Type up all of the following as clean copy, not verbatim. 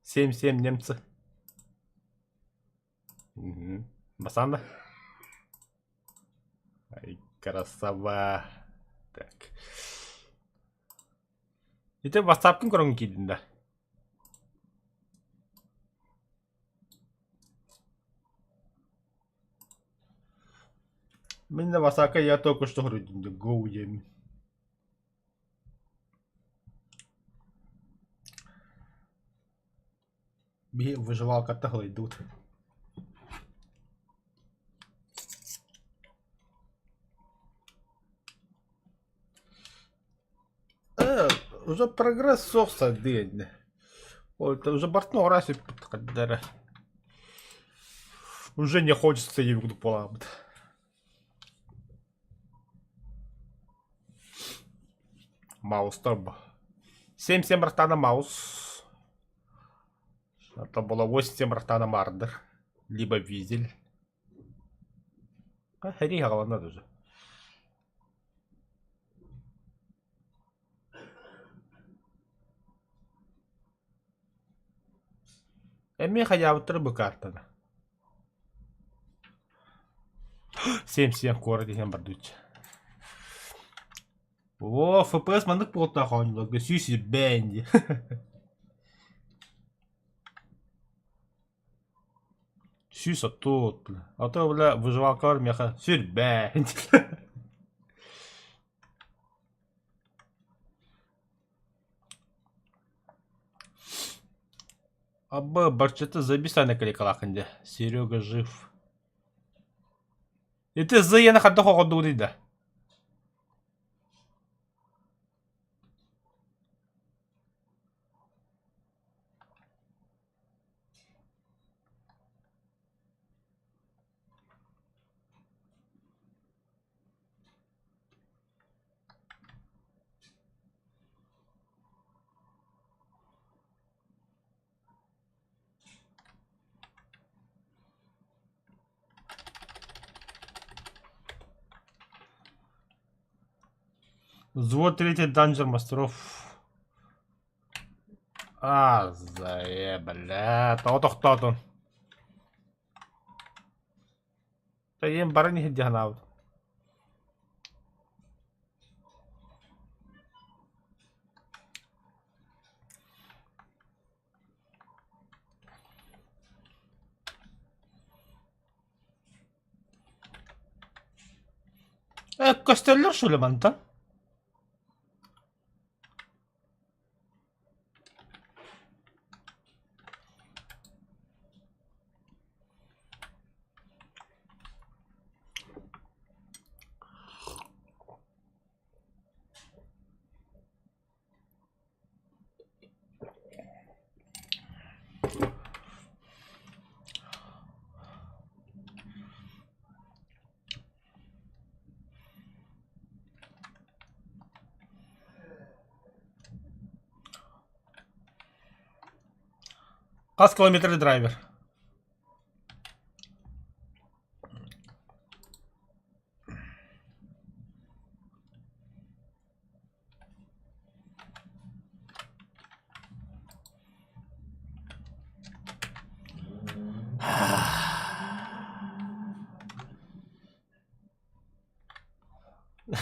7-7 немцы. Мгм. Басанда. Ай, красава. Так. Ити WhatsApp-кын көрөн киирдин да? Мин да WhatsApp-ка я только что көрдүм да go диэммин. Биһи выживалкаттан халыйдыбыт. Уже прогресс суох сардыы иннэ. Уже бартын оҕура сүппүт хардара. Уже не хочется диэбит курдук буолаабыт. Маустар бу. 7-7 бырахтаана маус. Это было 8-7 бырахтаана мардер. Либо визель. Хәрий хаҕаланна уже. Эмиэ хайаабыттара бу картаны. 7-7 куорат иһэн бардычча. О, FPS маннык буолтаах оонньууларга сүүс ирбээн дии. 130, бля. А то, бля, выживалкалар миэхэ сүрбээн. Абы барчата забисай наклейкалаахын дьэ. Серега жив. Ити Зыяны хадда хоҕордугунуй да? Взвод третий данжер мастеров. А, зае, бля, тоҕо тохтоотун? Тэйиэн баран иһин дии санаабыт. Э, көстөллөр что ли мантан? Хас километр драйвер?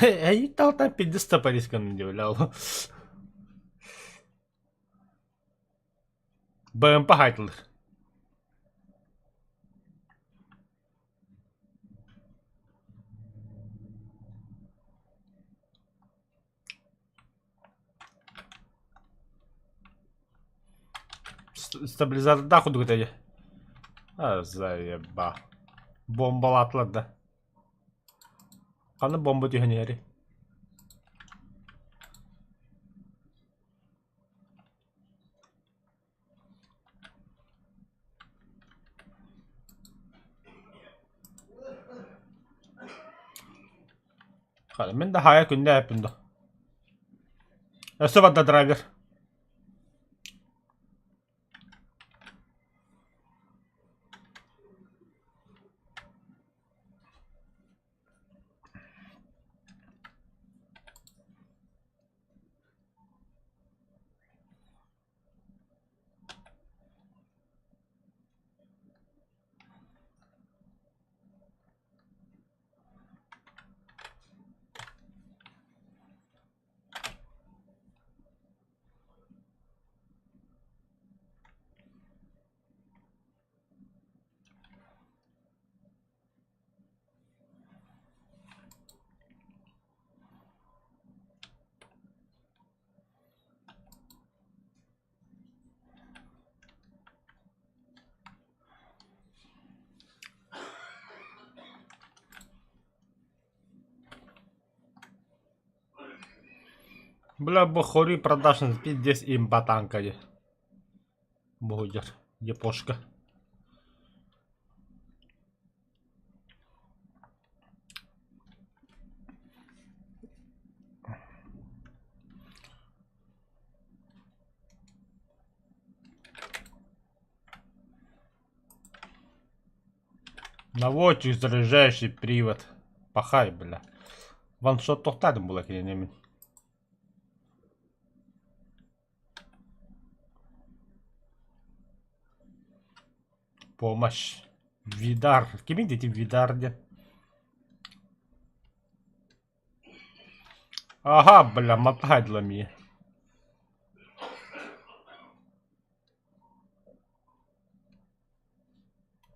Эйитталтан пиздец стопорисканы удивлял. БМП хайтылыр. Стабилизатордаах курдук этэ А, заеба. Бомбалаатылар да. Ханна бомба түһэн иһэрий? Мин да хаайа күндэ эппин да. Өссө барда драйвер. Бля, бу Хори Продакшн пиздец имба танка дии. Буһуйар япошка. Наводчик, заряжающий привод. Пахай, бля. Ваншот тохтадым була кинини мин. Помощь. Видар. Кимин дети Видар диэн? Ага, бля, мотайдла мии.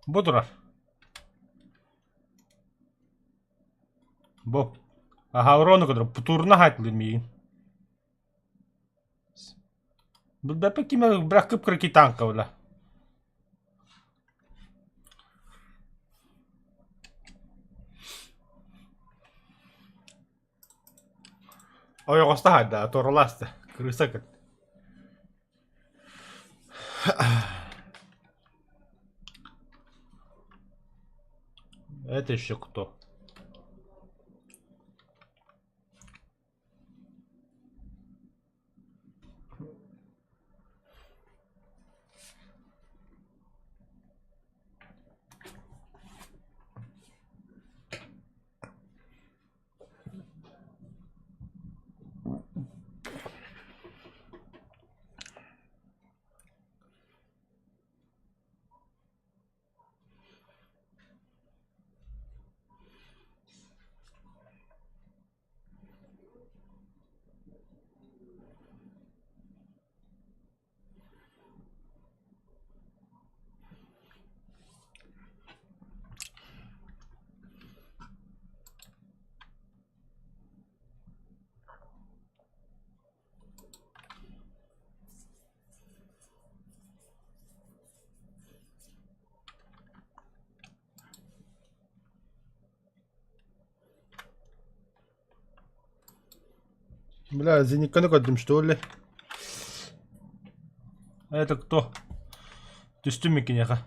Бу турар. Бу. Аха, урону кытары путурна хатлыр миигин. Билбэппин ким эрэ бля кып-кыракый танка бля. Ойоҕосто хаайда, туораласта. Крыса кыт. Это еще кто? Бля, зениканы көрдүм что ли? Это кто? Түстүм киниэхэ.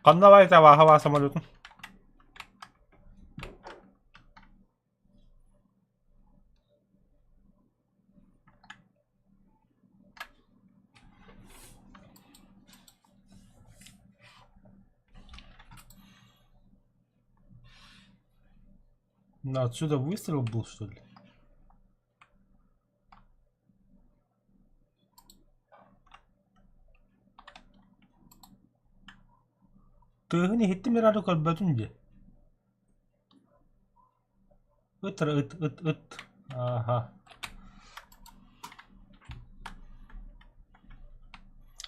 Ханна баай табааһа баа самолетун? Ну, отсюда выстрел был, что ли? Тыаһын иһиттим эрээри көрбөтүм дии. Ыт ыт ыт ыт. Ааха.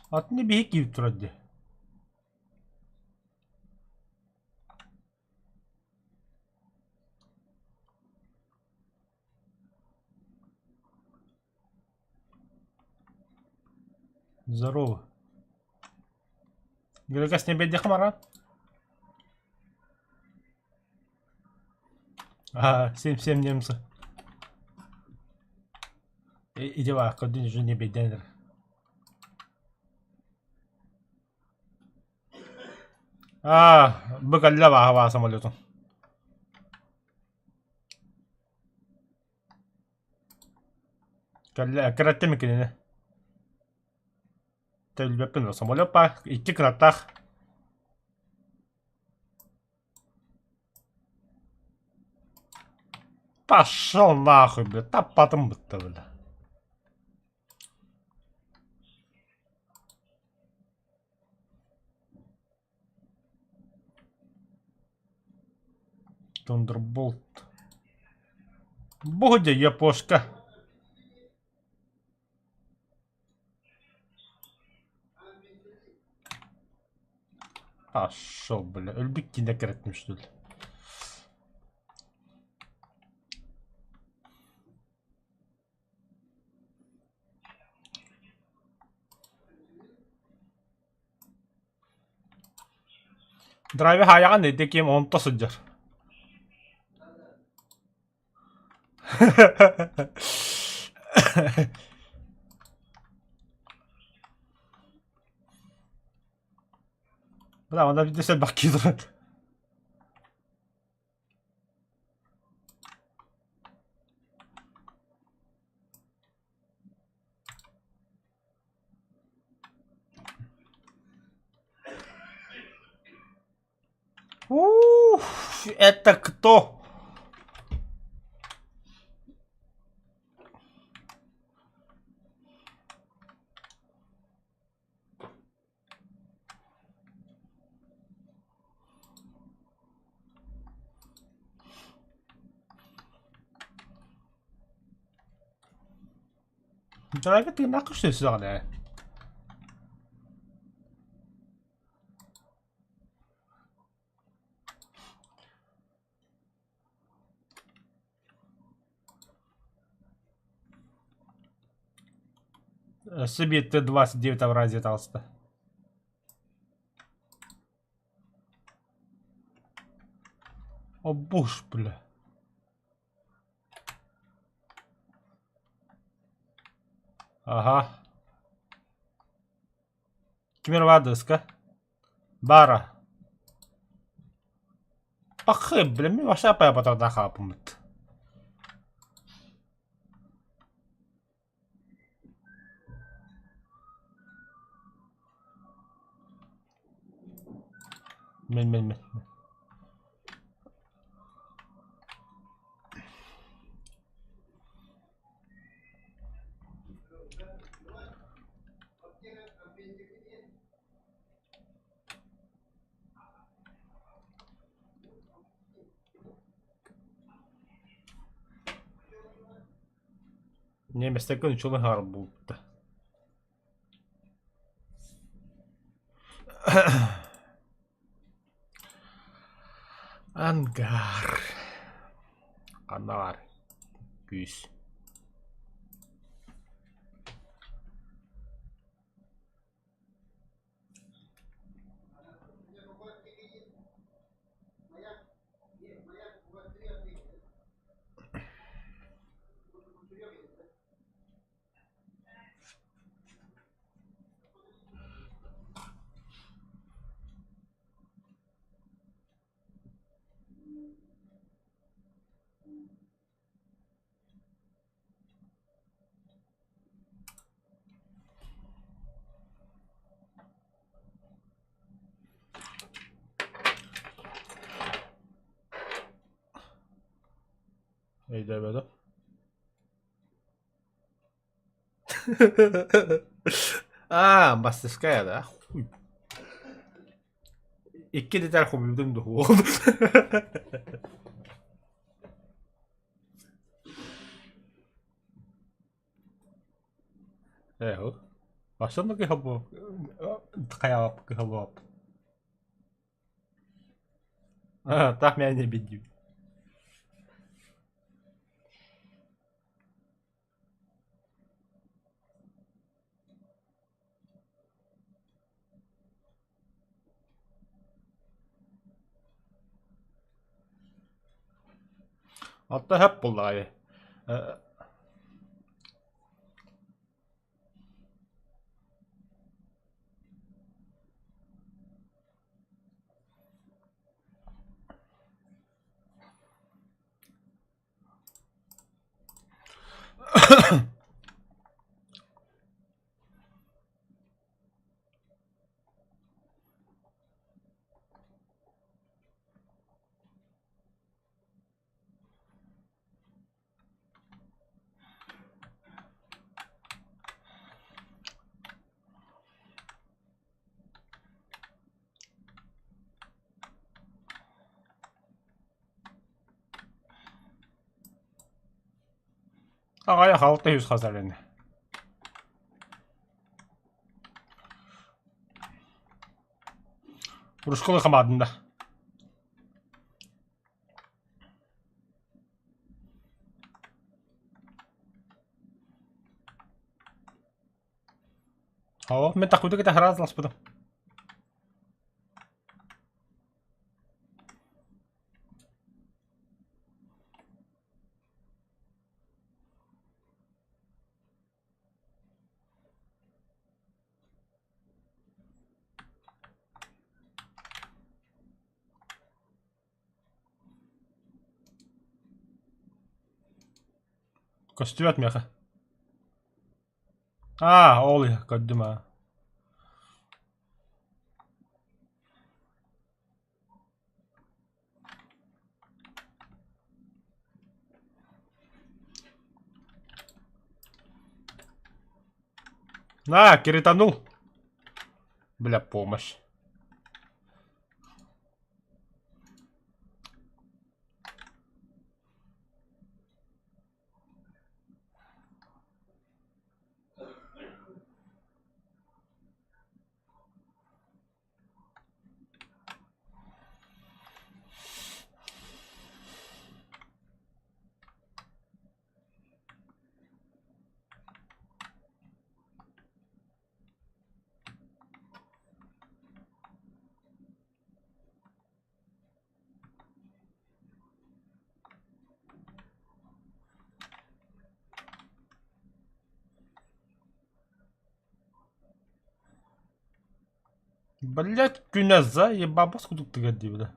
Атыны биһик киирбит турар дии. Здорово. Грекас не беддехим ара? А, 7-7 немцы. Иди ва, кодин же не беденер. А, быкалла ва самолету. Кэллэ кэрэттим кинини. Төлбөппүн самолет баар, икки кынаттаах. Пошел нахуй, бля, таппатым бытта, бля. Тандерболт. Бодя, япошка. Пошел, бля. Өлбүт киинэ кэрэттим, что ли? Драйвы хаайаҕын ити ким онто сылдьар. Бля, онно биирдэ сэлбэх киһи турар. Ух, это кто? Драйвер тыыннаах көстүү сүрэҕинэ. Өссө биирдэ 29 Евразия таҕыста. О буш, бля. Ага. Ким эрэ баар дыска? Баара. Пахы, бля, мин вообще аппайабатардаах хаалбыппыт. Мен, мен, мен. Немецтэргэ нуччалыы хаалар буолбута. Ангар. Ханна баар? Күүс. Өйдөөбөтүм. Аа, мастерская, да? Хуй. Икки деталь хомуйдум дуо. Ээ, Басында кыһаллыбап, хайаабап кыһаллыбап. Так меня не обидели. Алта хөп буоллаҕа Аҕыйах 600 хас эрэнэ. Руссколы хамаадында. Оо, мин такуйда кытта хараазласпытым. Көстүбэт миэхэ. Аа, ол иһэ көрдүм аа. На, кританул. Бля, помощь. Блять, күнэ заебабас курдук тыгар дии бля.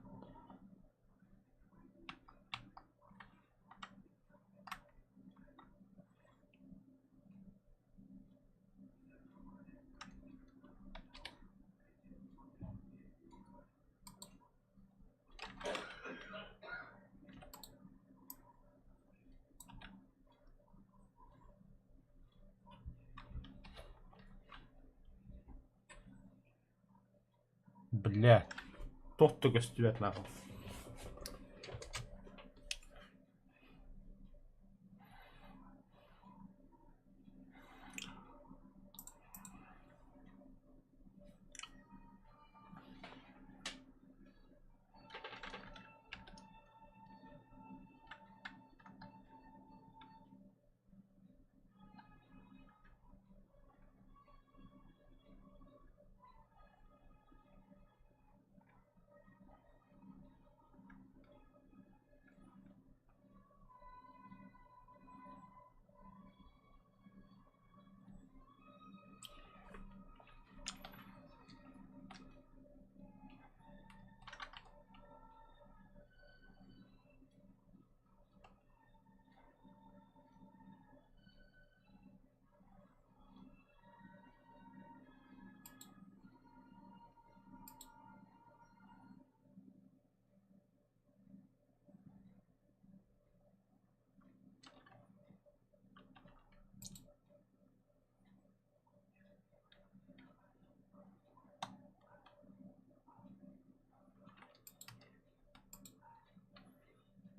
Бля, туох да көстүбэт нахуй.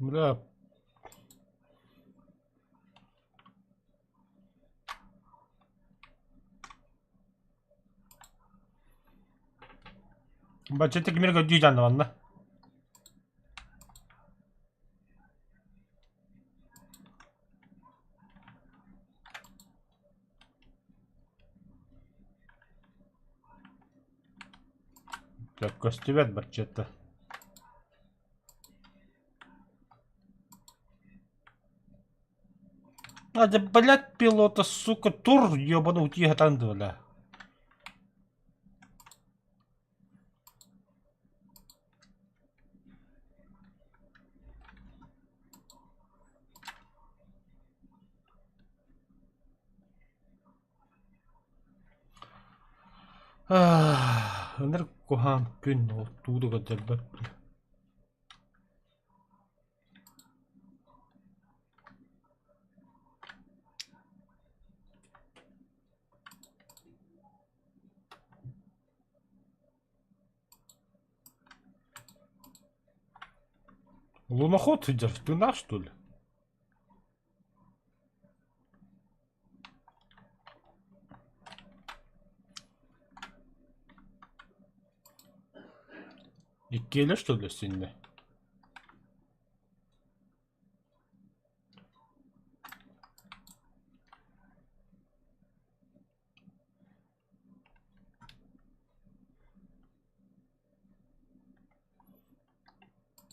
Бля. Бачча кимир көрдүү дьааннабанна. Көстүбэт барчата. Надя, блядь, пилота, сука, тур, ёбаный, утиһатан бля. Ынырык куһаҕан күн ол тугу да көрдөрбөт. Луноход сылдьар, тыыннаах что ли? Иккиэлэр что ли синнэ?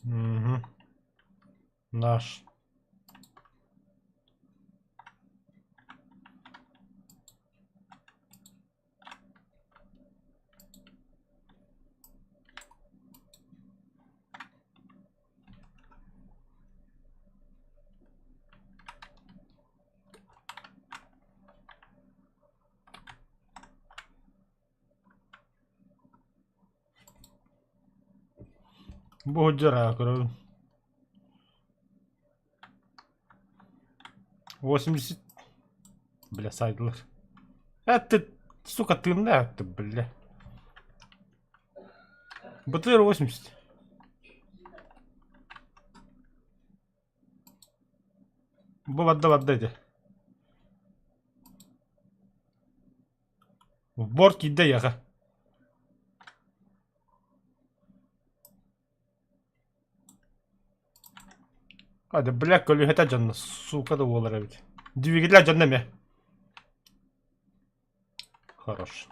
Угу. Наш. Бу сылдьар аа көрөбүн. 80 бля сайдылар. Э ты, сука, тыыннаах ты, бля. БТР 80. Бу барда барда ити. Борт киирдэ эйиэхэ. А, да бля, көлүөһэтэ дьонно, сука да буолар эбит. Двигателя дьонно эмиэ. Хорош.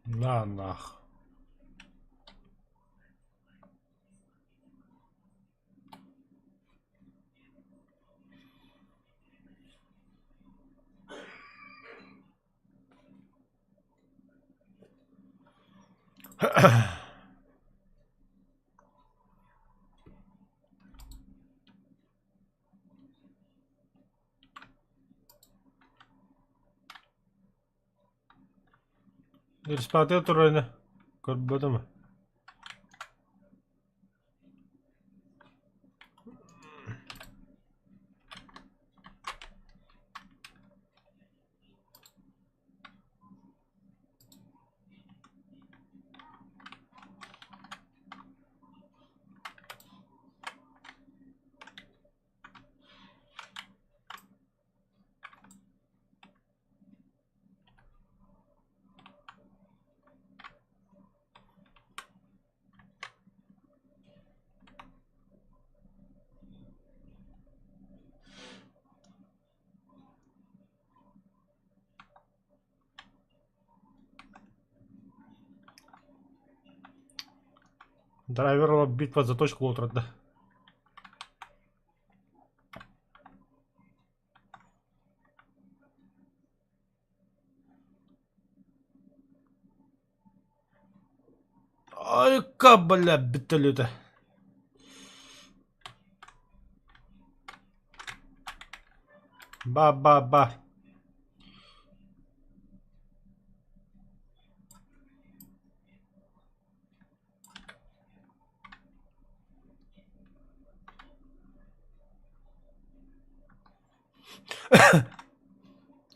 На нах. Респатыга турар ини көрбөтүм. Драйвер битва за точку отырды. Айка, бля, бүттөлүтэ. Ба-ба-ба.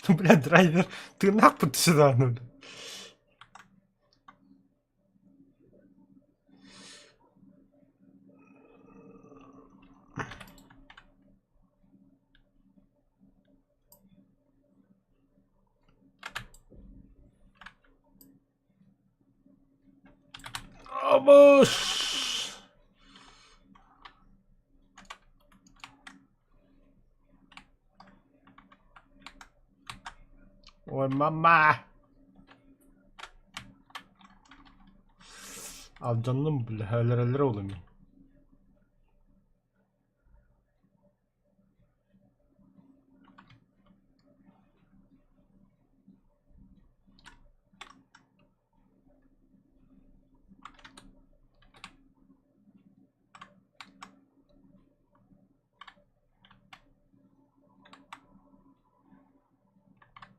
Бля, драйвер, ты нахуй сюда, ну. Абыш! Ой, мама! Алдьанным, бля, өлөрөллөр ол эмиэ.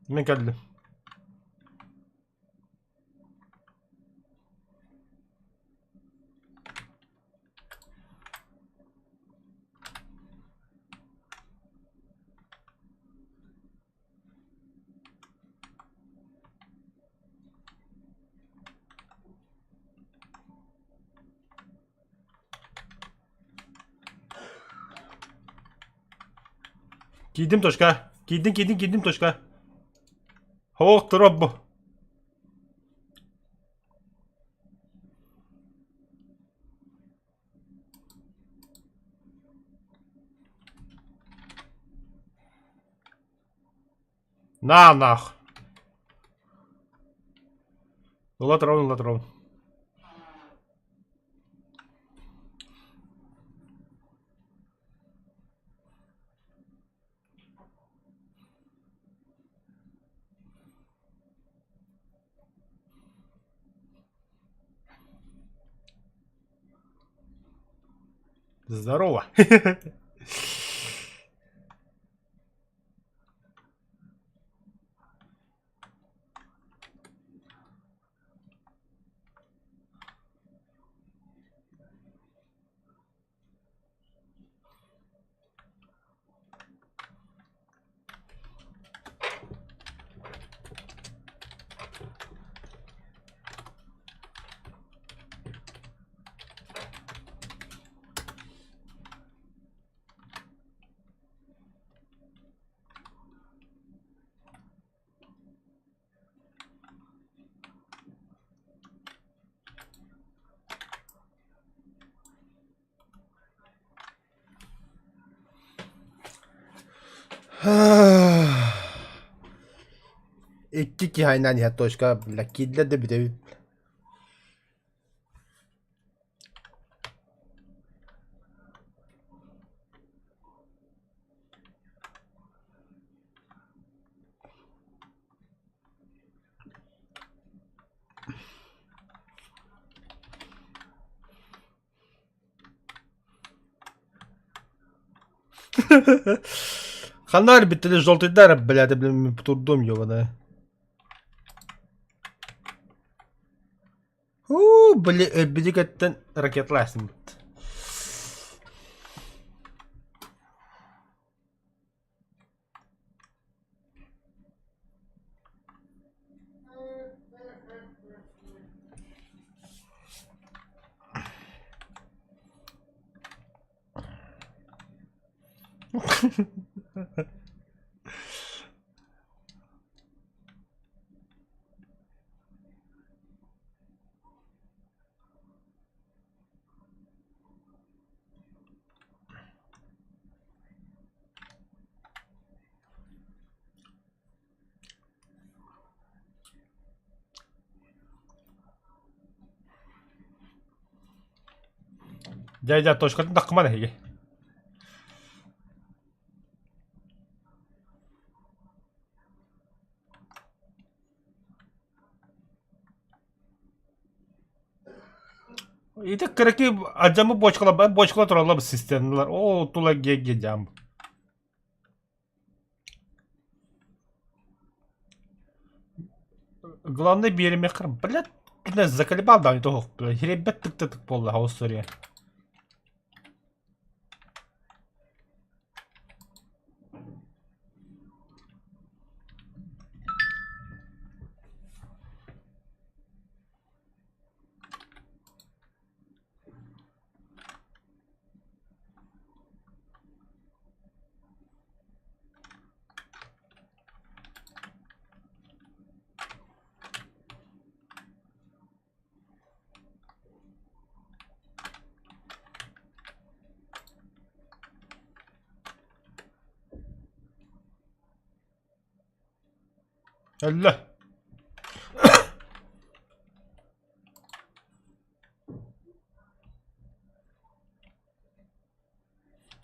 Мин кэллим. Киирдим точка. Киирдим, киирдим, киирдим точка. Ох, туруп бу. На нах. Ыла турабын, ыла турабын. Здорово. Икки киһи айнаан иһэр точка бля киирдэ да бүтэбит. Ханна бүттүлэр желтыйдар блядь, блин, турдум ёбаная. Уу, били өлбүтүк ракетлаасыммыт. Дьэ, дьэ, точкатын таххыман эһиги. Ити кыракый алдьаммыт бочкалар бочкалар тураллар цистерналар. Оо, тула геге дьаам. Главное биэримиэххэ блядь, заколебал да не то, блядь, херебет тык-тык буолла история. Өллө.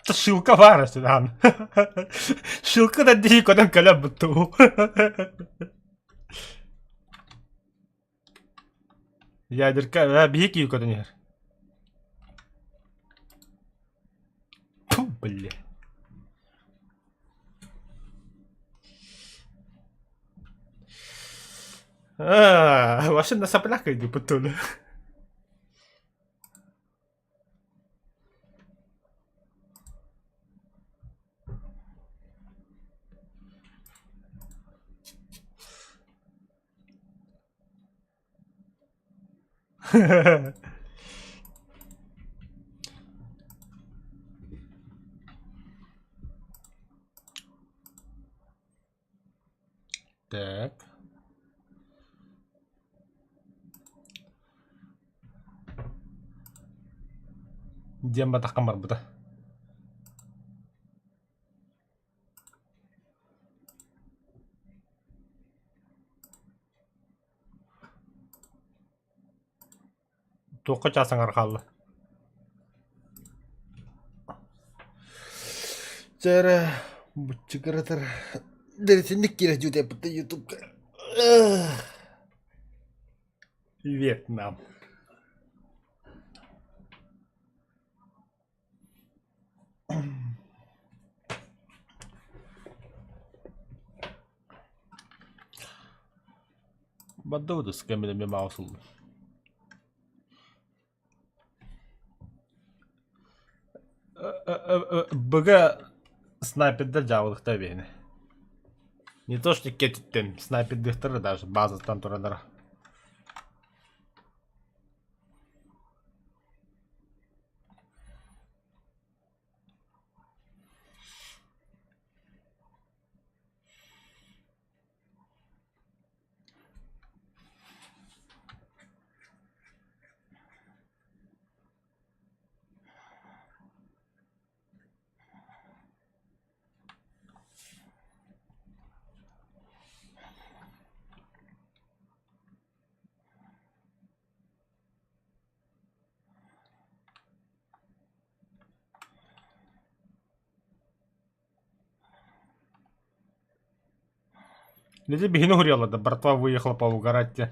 Шилка баар сыдаан. Шилка да дии көтөн кэлэн бутту. Ядерка, биһи киһи көтөн иһэр. Фу, бля. А, вообще на соплях иду потом. Так. Диэн батаххан барбыта. Туохха чаас аҥар хаалла? Чэ эрэ, буччукуратар дэритинник киирэ дьүтэппитэ ютубка. Вьетнам. Баддыбыт кэминэ мен маусыллым. Быга снайпердар дьаабылыктар эбиһини. Не то что кетиттен, снайпердыхтары даже базаттан тураллара. Дьэ биһини уһуруйаллар да братва выехала поугарать диэн.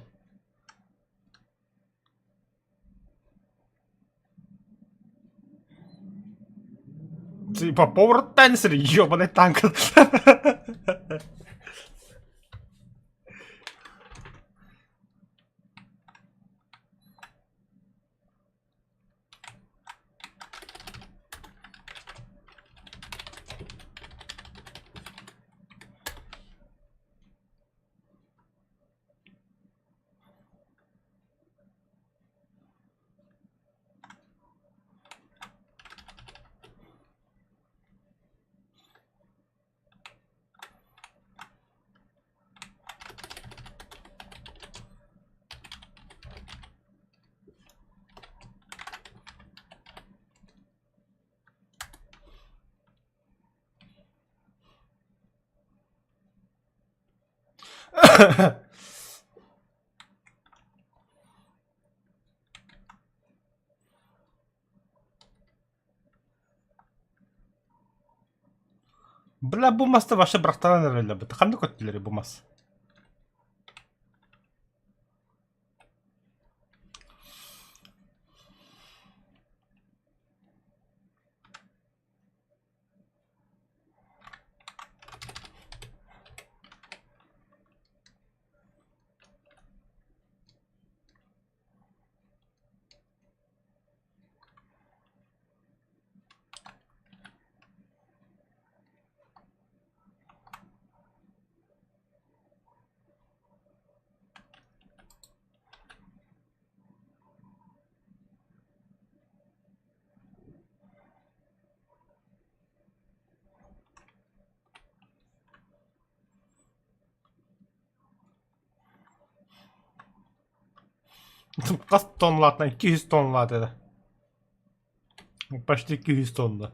Типа повар танец ебаный танк. Бля, бу маста вообще бырахтаран эрэллэр быта. Ханна көттүлэр бу мас? Хас тонналаатынан 200 тонналаат этэ. Почти 200 тонна.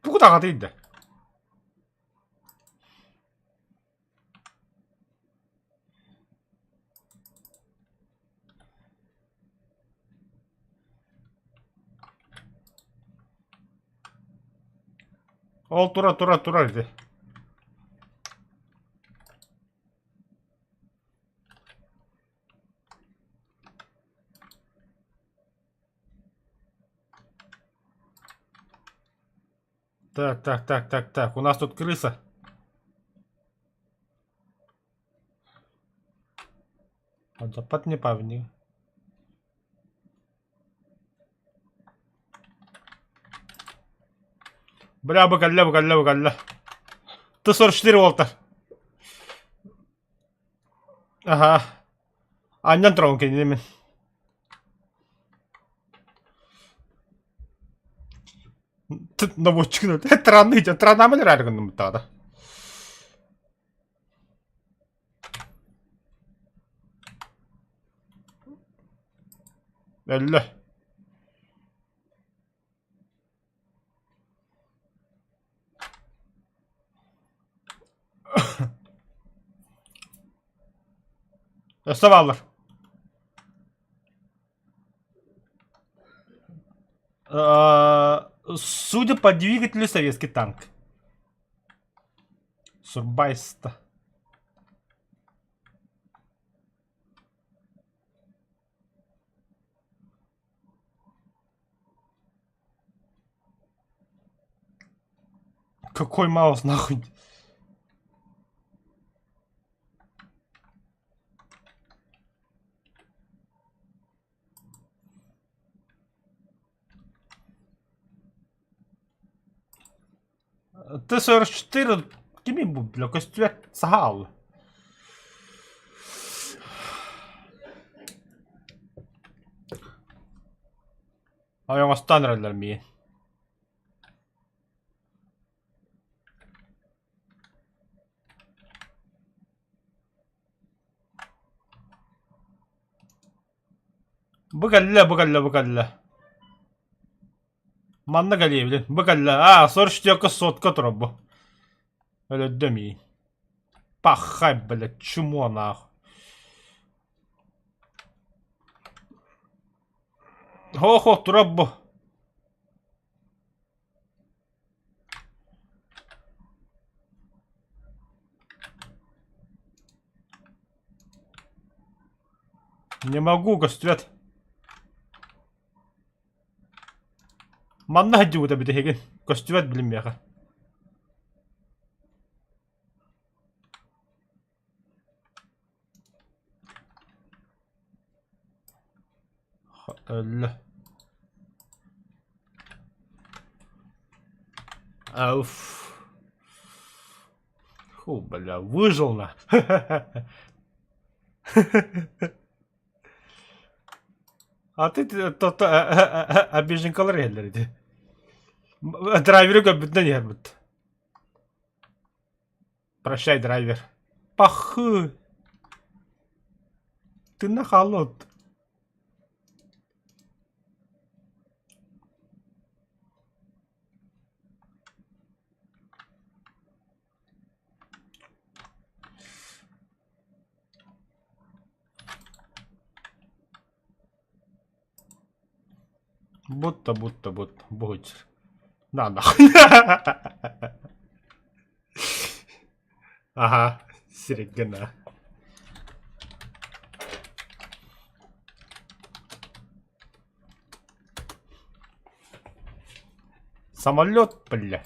Тугу даҕатый да? Ол тура тура турар ити. Так, так, так, так, так. У нас тут крыса. Запад не павни. Бля, бу кэллэ, бу кэллэ, бу кэллэ. Т-44 уолтар. Аха. Анньан турабын кинини мин. Наводчик Транный, транамын эрээри гыннымыттаҕа. Өллө. Өссө бааллар. Судя по двигателю, советский танк. Сурбайста. Какой маус нахуй? Т-44 кими бу бля көстүбэт саһаал. Ойоҥостоон эрэллэр миигин. Бу кэллэ, бу кэллэ, бу кэллэ. Манна кэлиэбин. Бу кэллэ. Аа, 44 сотка турар бу. Өлөрдө миигин. Пахай, блядь, чмо нахуй. Хо-хо, турар бу. Не могу, көстүбэт. Манна сылдьыбыта бүтэһигин. Көстүбэт билим миэхэ. Өллө. Ауф. Фу, бля, выжил на. А ты то обиженкалар иһэллэр ити. Драйверы көрбүтүнэн иһэрбит. Прощай, драйвер. Пахы. Ты на холод. Будто, будто, будто, будь. На нахуй. Ага, Серегина. Самолет, бля.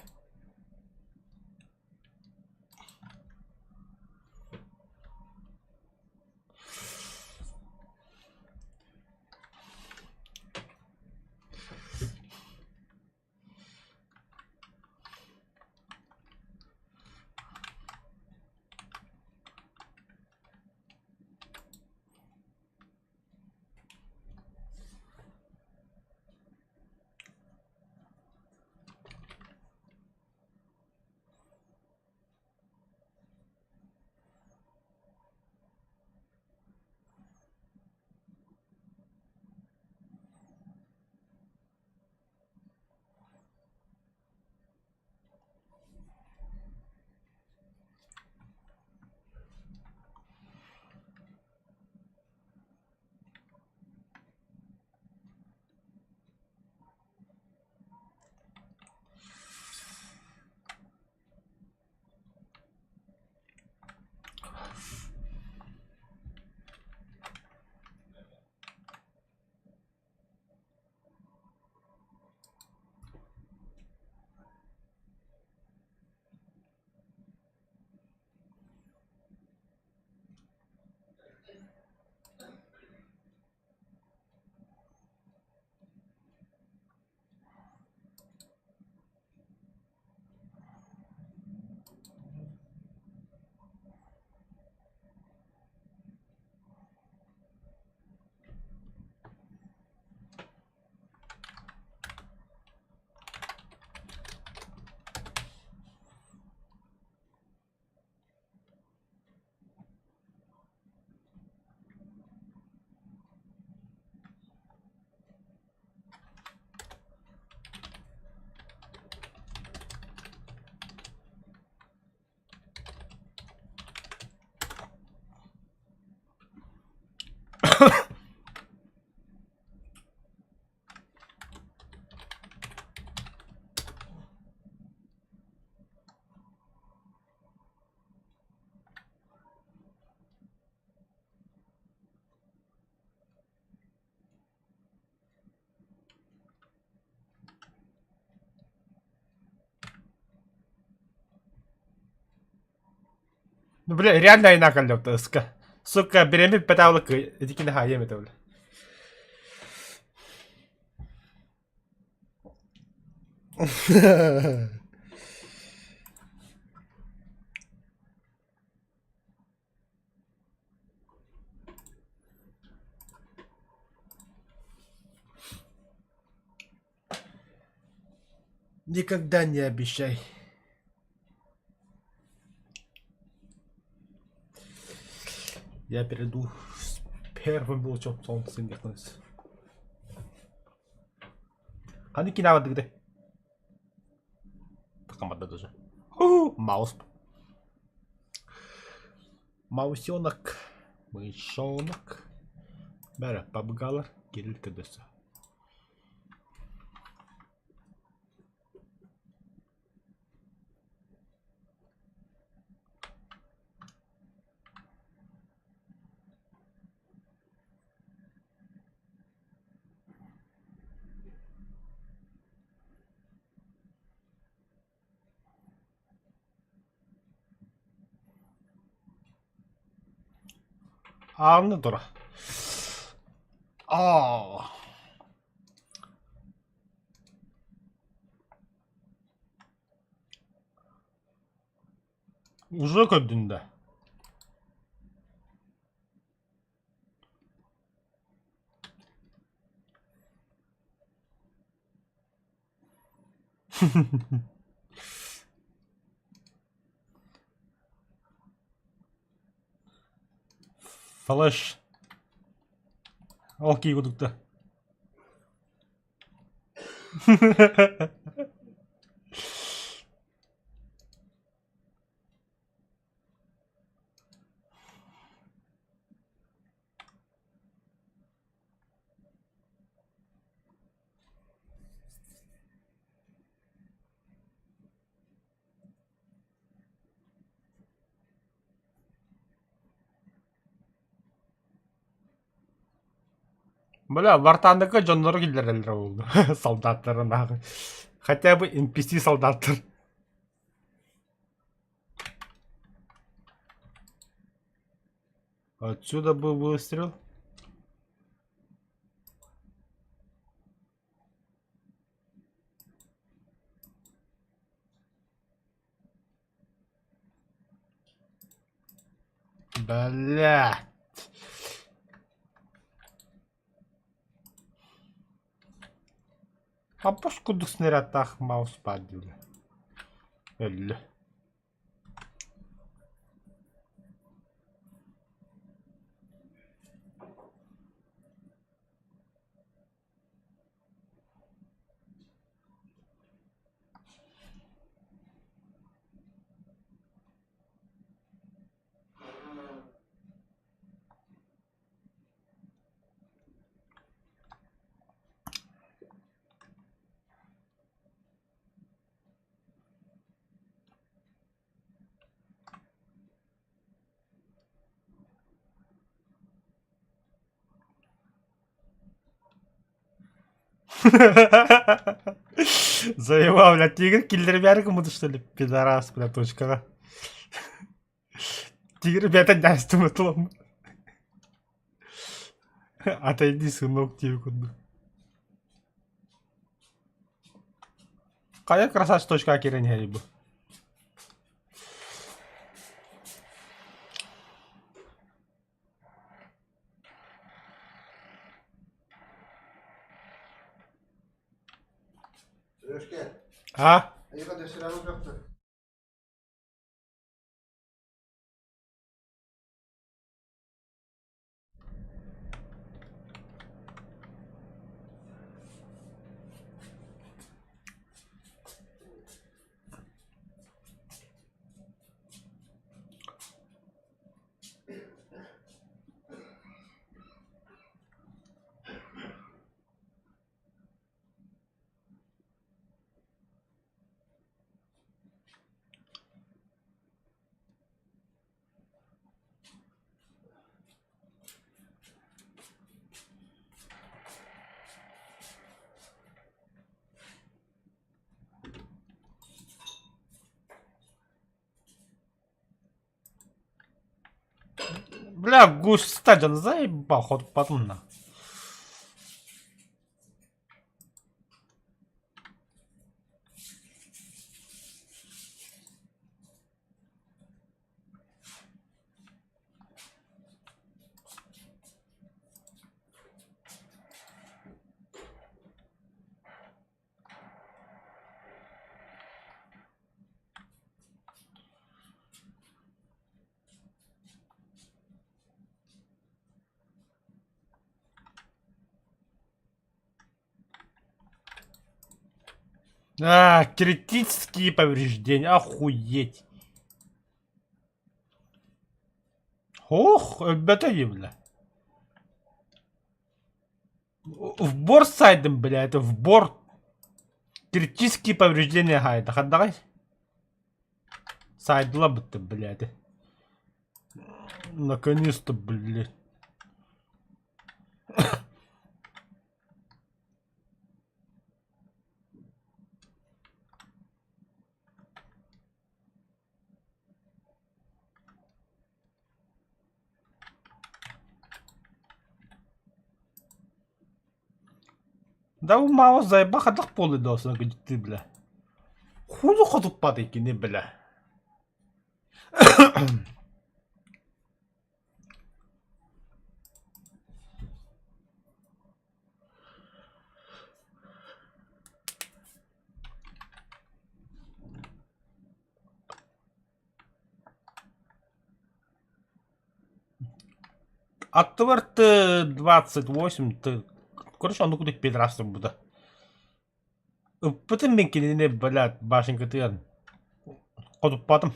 Ну, бля, реально айна кэллэбит ыска. Сука, бирэми пэтаалык итикини хаайыам этэ бля. Никогда не обещай. Я перейду с первым лучом солнца вернусь. Ханнык киинэҕэ бардыгытай? Тахаммата даже. Маус. Маусенок. Мышонок. Бәрі пабгалар Кирилл көдөсө. Ааны тура. Аа. Уже көрдүн да. Флеш. Ол кии курдукта. Бля, Вартандыка дьоннору киллэрэллэрэ буолла. Солдаттары нахуй. Хотя бы NPC солдаттар. Отсюда был выстрел. Блядь. Хаппас курдук снарядтаах маус баар дииллэр. Өллө. Заебал, блядь, тигр киллэрбээри гыммыт что ли, пидорас, бля, точкаҕа. Тигр бэйэтэ дьаастыбытылам. Отойди, сынок, диэбит курдук. Хайа красавчик точкаҕа киирэн иһэрий бу? А? Бля, густа дьон заебал хотуппатым на. А, критические повреждения, охуеть. Ох, өлбөтө дии, бля. В борт сайдым, бля, это в борт. Критические повреждения хайда. Хандаҕай? Сайдыла бытты, блядь. Наконец-то, блядь. Да мало заеба хайдах буолуой доо ты бля. Хуйу хотуппатый кини бля. Аттыбар Т-28 Т короче оннук курдук пидорастар бута. Ыппытым мин кинини, блядь, башенкатыгар хотуппатым.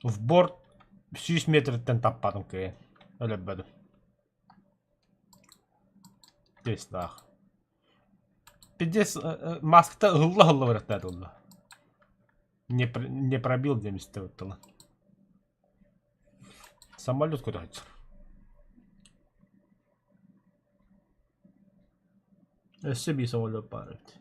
В борт 100 метртэн таппатым кыайан. Өлөрбөтүм. Тестаах. Пиздец, маската ыһылла-ыһылла барыахтаах буолла. Не пробил диэн истэбит тыла. Самолет көтөөччү. Өссө биир самолет баар эбит.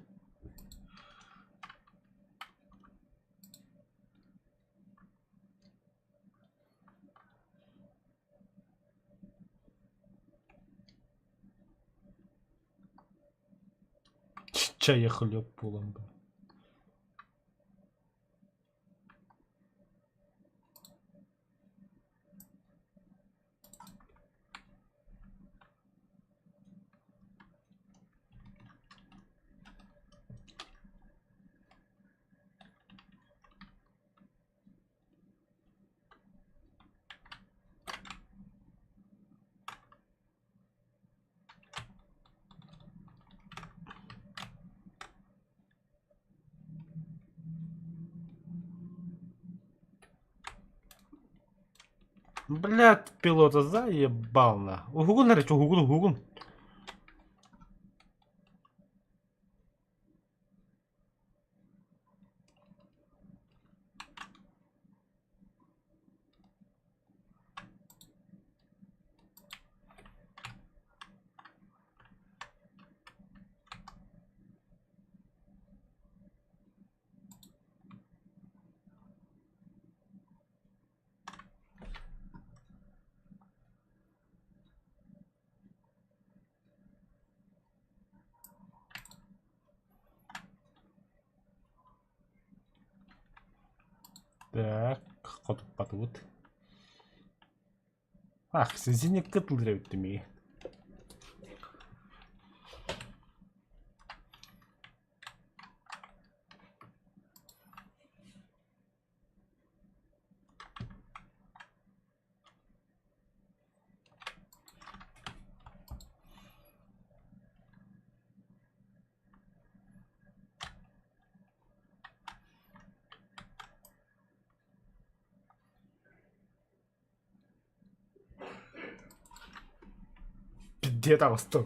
Чайы хлеб буолан Блядь, пилота заебал на. Уһугун эрэ, уһугун, уһугун. Так, хотуппатыбыт. Ах, сизиниккэ тылыр эбиттим ии. Пиздец таҕыстым.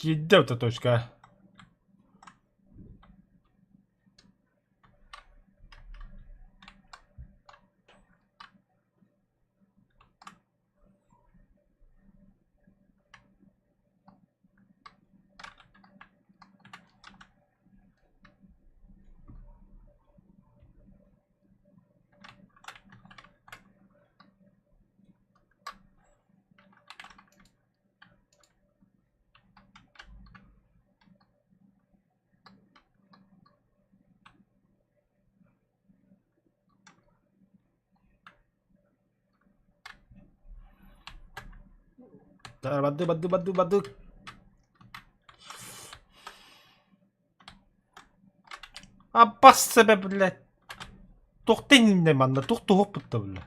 Киирдэ это точка. Барды, барды, барды, барды. Аббас себе, блядь. Туох иннэ манна, туох туһуохпут да, бля.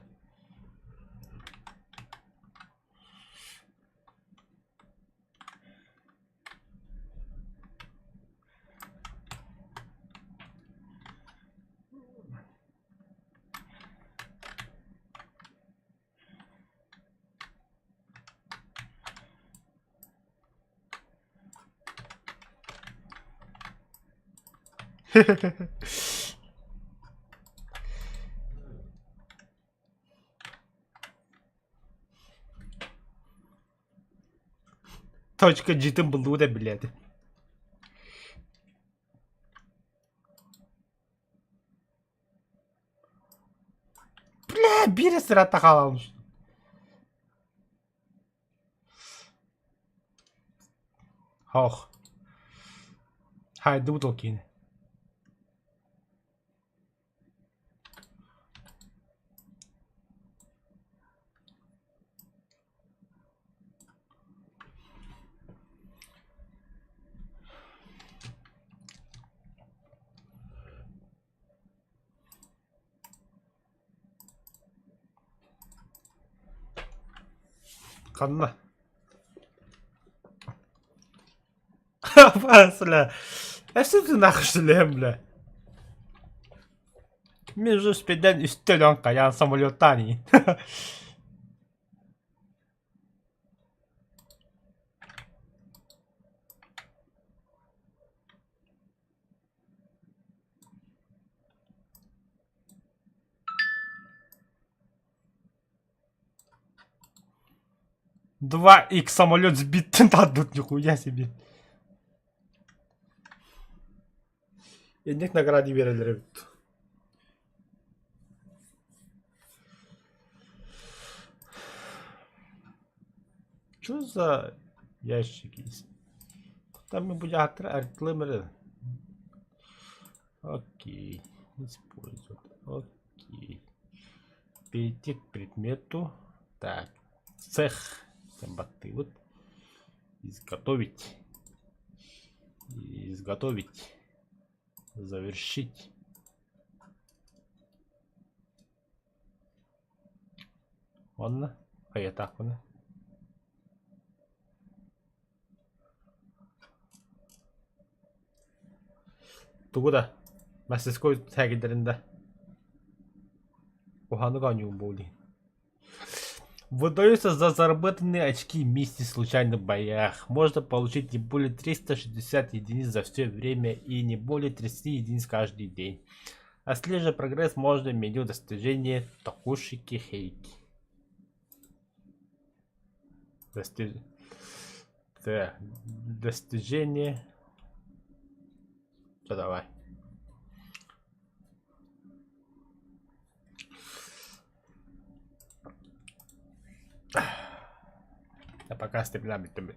Точка дьиэтин буллубут эбилээти. Бля, биир сырата хаалан. Хох. Хайдыбыт ол киинэ. Ханна? Бля. А что ты нахуй что бля? Мен уже спеден үстөлөн каян самолеттан 2х самолет сбит дадут, нихуя себе. Инник награды биэрэллэр эбит. Что за ящики есть? Там мы будем артлымеры. Окей. Использовать. Окей. Перейти к предмету. Так. Цех. Вот. Изготовить. Изготовить. Завершить. Онно хайатаахпына. Тугу да мастерской тээгидэрин да куһаҕаны оонньуум буолуо Выдаются за заработанные очки вместе в случайных боях. Можно получить не более 360 единиц за все время и не более 30 единиц каждый день. Отслеживать прогресс можно в меню достижения Токушики Хейки. Достиж... Так, достижение. Да давай. А пока стремлям бүттүм.